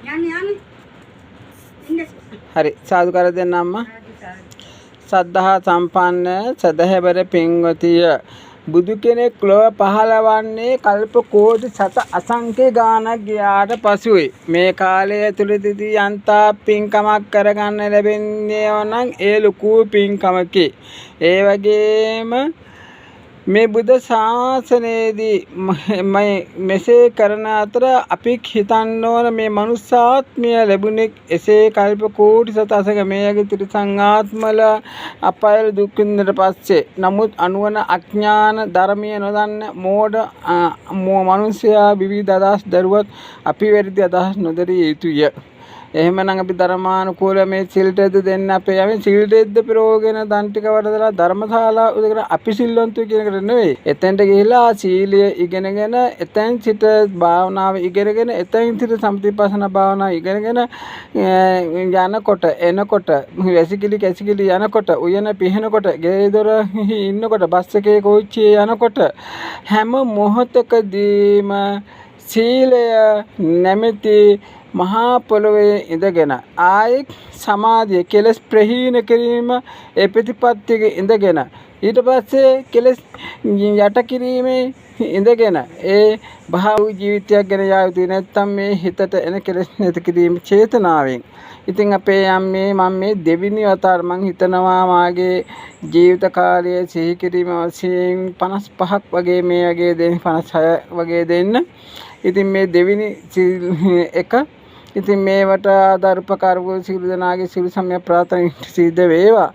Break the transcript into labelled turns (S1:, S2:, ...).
S1: යන්න යන්න. ඉන්න.
S2: හරි, සාදුකාර දෙන්න අම්මා.
S1: සාදු සාදු.
S2: සද්ධා සම්පන්න සදහැබර පින්වතිය, බුදු කෙනෙක් ලොව පහළවන්නේ කල්ප කෝටි සත අසංඛ්‍ය ගාණක් ගියාට පසුයි. මේ කාලය ඇතුළතදී යන්තා පින්කමක් කරගන්න ලැබෙන්නේ නම් ඒ ලොකු පින්කමකි. ඒ වගේම මේ බුද්ධ ශාසනයේදී මේ මෙසේ කරන අතර අපි හිතන්න ඕන, මේ මනුස්සාත්මය ලැබුණේ එසේ කල්ප කෝටි සත අසක මේ වගේ තිරිසන් ආත්මවල අපායවල දුක් විඳින්නට පස්සේ. නමුත් අනුවන අඥාන, ධර්මය නොදන්න මෝඩ මනුස්සයා විවිධ අදහස් දරුවත් අපි වැරදි අදහස් නොදැරිය යුතුය. එහෙමනම් අපි ධර්මානුකූල මේ සිල් රෙද්ද දෙන්න අපේ යමින් සිල් රෙද්ද පෙරෝගෙන දන් ටික වඩදලා ධර්මශාලා උදගෙන අපි සිල්වන්තයෝ කියන එකට නෙවෙයි. එතෙන්ට ගිහිලා සීලය ඉගෙනගෙන, එතෙන් සිට භාවනාව ඉගෙනගෙන, එතෙන් සිට සම්පතිපස්සන භාවනාව ඉගෙනගෙන යනකොට එනකොට, වැසිකිලි කැසිකිලි යනකොට, උයන පිහනකොට, ගේ දොර ඉන්නකොට, බස් එකේ කෝච්චියේ යනකොට, හැම මොහොතකදීම සීලය නැමැති මහා පොළොවේ ඉඳගෙන, ආයෙත් සමාධිය, කෙලෙස් ප්‍රහීන කිරීම ඒ ප්‍රතිපත්තියක ඉඳගෙන, ඊට පස්සේ කෙලෙස් යට කිරීමේ ඉඳගෙන ඒ භාව ජීවිතයක් ගැන යා යුතුයි. නැත්තම් මේ හිතට එන කෙලෙස් නැති කිරීම චේතනාවෙන්. ඉතින් අපේ අම්මේ, මම මේ දෙවෙනි වතාවට, මං හිතනවා මාගේ ජීවිත කාලය සිහි කිරීම වශයෙන් 55ක් වගේ මේ වගේ දෙන්න, 56 වගේ දෙන්න. ඉතින් මේ දෙවෙනි එක. ඉතින් මේවට ආධාර උපකාර වූ සියලු දෙනාගේ සියලු සම්‍යක් ප්‍රාර්ථනා සිද්ධ වේවා.